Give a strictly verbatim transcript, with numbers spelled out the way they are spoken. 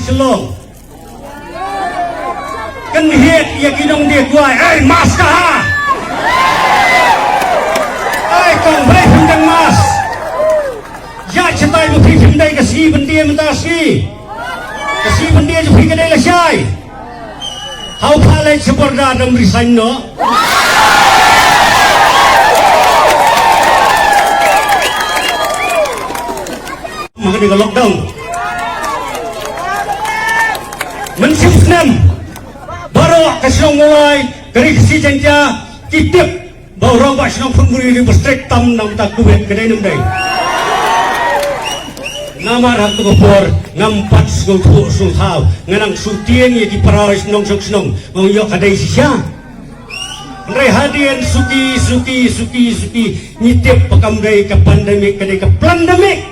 Shillong. Kynhied ïa ki nongdie kwai, ai, mask ka ha. Ai, kong, hei, phim dang mask. Ïa, shatai ba phi phim dei ka sngi ban die mynta ka sngi. Ka sngi ban die jong phi ka dei lashai. Hau pha leit sha border dang resign noh. Ma ka dei ka lockdown. Mynshem snem baroh ka shnong Mawlai, ka ri Khasi Jaiñtia ki tip ba u rangbah shnong Phungburi u dei ba strict tam na ka bynta Covid, ka dei ne ym dei? Namar ha kato ka por ngam pat sngewthuh sngewthaw, nga nang shu tieng ïa ki para shnong shnong shnong, nga ong ïoh ka dei shisha. Hynrei hadien suki suki suki suki ngi tip ba kam dei ka pandemic, ka dei ka plandemic.